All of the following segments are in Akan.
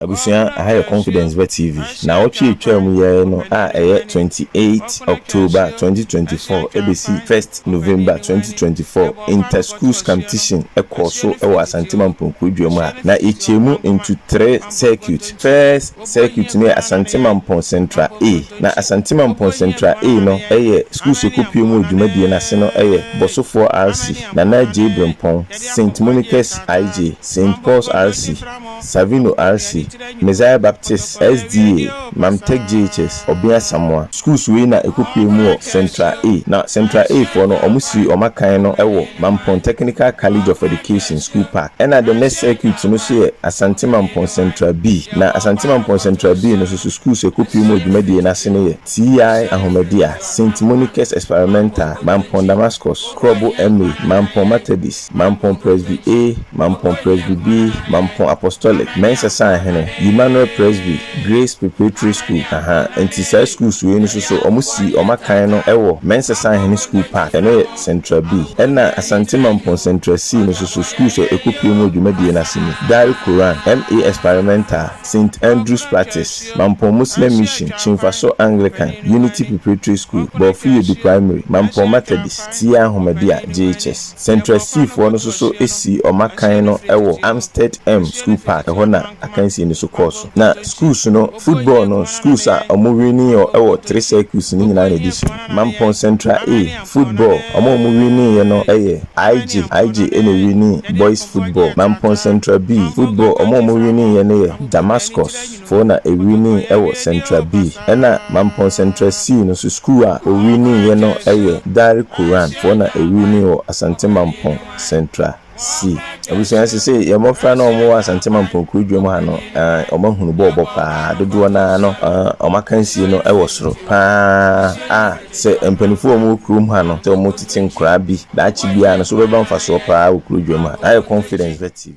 Abusua, aha yɛ Confidence Ba TV. Naawɔtwe a etwaa mu yi no a ɛyɛ 28 October 2024 ebesi 1st November 2024, Inter-Schools Competition ɛkɔɔ so wɔ Asante Mampong kurodua mu a na yɛkyɛ mu into three circuit. First circuit no yɛ Asante Mampong Central A. Na Asante Mampong Central A no ɛyɛ schools ekopie mu wɔ dwumadie n'ase no ɛyɛ Bɔsofoɔ RC, Nana J Brempong, St Monica's IJ, St Paul's RC, Savino RC, Messiah Baptist SDA, Mamtech JHS, Ɔbea Samoa. Schools wei na ekopie mu wɔ Central A. Na Central A foɔ no, ɔmo siri ɔmo akan no ɛwɔ Mampong Technical College of Education School Park. Ɛna the next circuit no so yɛ Asante Mampong Central B. Na Asante Mampong Central B no so so schools ekopie mu wɔ dwumadie n'ase no yɛ TI Ahomadia, St Monica's Experimental, Mampong Damascus, Krobo MA, Mampong Methodist, Mampong Presby A, Mampong Presby B, Mampong Apostolic, Mensa Sanhene, Emmanuel Presby, Grace Preparatory School. Aha, nti saa schools wei no nso so ɔmo si ɔmo akan no ɛwɔ Mensa Sanhene School Park. Ɛno yɛ Central B. Ɛna Asante Mampong Central C no nso so, schools a ekopie mu wɔ dwumadie n'ase ni Dari Quran, MA Experimental, St Andrews Practice, Mampong Muslim Mission, Chimfaso Anglican, Unity Preparatory School, Bɔfo Yedu Primary, Mampong Methodist, TI Ahomadia JHS. Central C foɔ no nso so esi ɔmo akan no ɛwɔ Amstead M School Park. Ɛhɔ na akansie no so kɔɔ so. Na schools no, football no, schools a ɔmo winning ɛwɔ three circuits no nyinaa na ɛdi so. Mampong Central A football, ɔmo a ɔmo winning yɛ no ɛyɛ IJ. IJ ɛna winning boys football. Mampong Central B football, ɔmo a ɔmo winning yɛ no yɛ Damascus foɔ na ewinning ɛwɔ Central B. Ɛna Mampong Central C no so, school a owinning yɛ no ɛyɛ Dari Quran foɔ na ewinning wɔ Asante Mampong Central C. Abusua, sese yɛn mmɔfra no a wɔwɔ Asante Mampong kurodua mu ha no, wɔn ahunu bɔɔlbɔ paa. Dodoɔ naa no, wɔn akansie no wɔ soro paa a sɛ mpanimfoɔ a wɔwɔ kurom ha no sɛ wɔn tete nkoraa bi daakye biara no so bɛba mfasoɔ paa wɔ kurodua mu ha. Ayɛ Confidence Bɛ TV.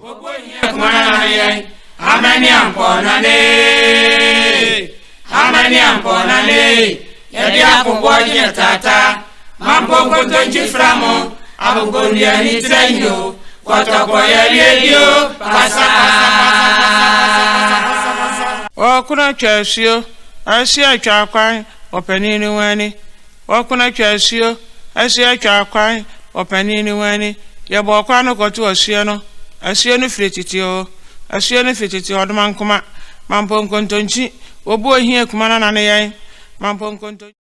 Amani ampɔnane, amani ampɔnane, yɛde akobɔ gyina tata, mampo nkontonkyi fra mo, abobonduani tira nyo, kɔtɔkɔ yɛwie bio, pasa. Ɔkono atwa asuo, asuo atwa akwan, ɔpanin no wani. Ɔkono atwa asuo, asuo atwa akwan, ɔpanin no wani. Yɛbɔ ɔkwan no kɔto asuo no, asuo no firi tete o, asuo no firi tete ɔdoma nkoma, mampo nkontonkyi, obu ohia kuma na nane yɛn, mampo nkontonkyi.